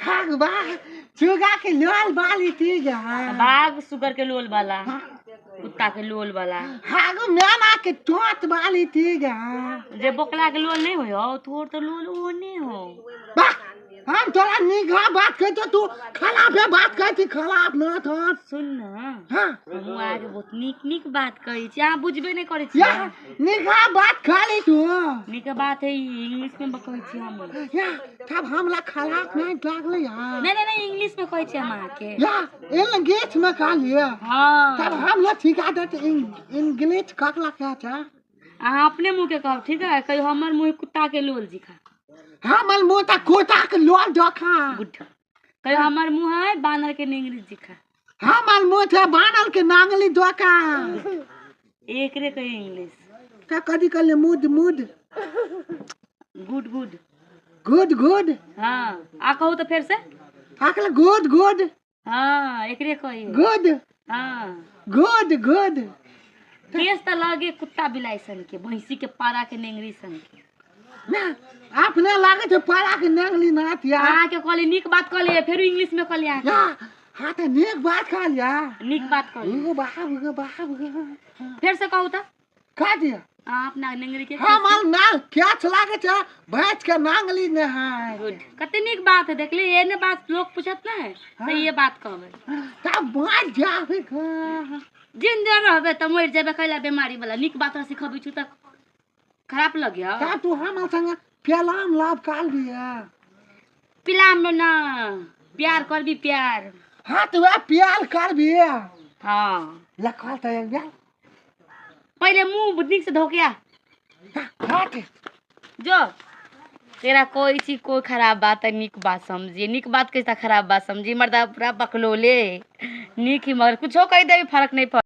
हाग बा चुगा के लोल बाली थी गा। बाघ सुगर के लोल वाला, कुत्ता के लोल वाला। हाग मैना के चोट वाली थी गा। जे बोकला के लोल नहीं हो तोर तो लोल ओ नहीं हो। बा हम तोरा निघा बात कहतो तू खराब है बात कहती खराब न था। सुन न, हाँ हमहूँ अहाँके बहुत नीक नीक बात कहै छी, अहाँ बुझबे नहि करै छी। या निघा बात खाली तू। नीक बात है, इंग्लिश में कहै छी हम। या तब हमला खराब नहीं लागले यार। नहीं नहीं नहीं, इंग्लिश में कहै छी हम अहाँके। या इंग्लिश में कहलिए। हाँ तब हम लोग सिखा देते इंग्लिश ककला क्या था। अहाँ अपने मुँह के कहब ठीक है, कहियो हमर मुँह कुत्ता के लोल जिखा। हमर मुँह तऽ कुत्ता के लोल देखा। गुड। कहियो हमर मुँह है बानर के नेंगरी जिखा। हमर मुँह छै बानर के नांगली धोखा। एकरे कहियो इंग्लिश। का कथी कहले? मुद मुद गुड गुड गुड गुड। हाँ आ कहू तऽ फेर से। आ कहले गुड गुड। हाँ एकरे कहियो गुड। हाँ गुड गुड। केस तऽ लगे कुत्ता बिलाइ सन के, भैंसी के पारा के नेंगरी सन के। ना अपने लागे छै पारा के नेंगली नाथ या। अहाँके कहली नीक बात कहलियै, फेर इंग्लिश में कहलियै अहाँके। या हाँ तऽ नीक बात कहलियै। नीक बात कहलियै। गो बाप गो बाप गो। फेर से कहू तऽ। का दिया? अहाँ अपना नेंगरी के। हमर नाल कैच लागे छै भैंस के नांगली ने है। गुड, कते नीक बात है, देखली एहने बात लोग पूछत ना है तऽ ये बात कहबै। तब मर जाबे गा। जिंदा रहबै तऽ मरि जेबै कैला बीमारी वाला। नीक बात सिखबै छु तऽ खराब लगिया। का तू हमर संगे प्यालाम लाभ काल भी है। पिलाम ना प्यार करबी प्यार। हाँ तो वह प्यार कर भी है। हाँ लखल तो एक बार। पहले मुंह नीक से धोकिया। हाँ जो तेरा कोई चीज कोई खराब बात है नीक बात समझिए, नीक बात कैसा खराब बात समझिए, मर्दा पूरा बकलोले नीक ही मगर कुछो कह दे फर्क नहीं पड़।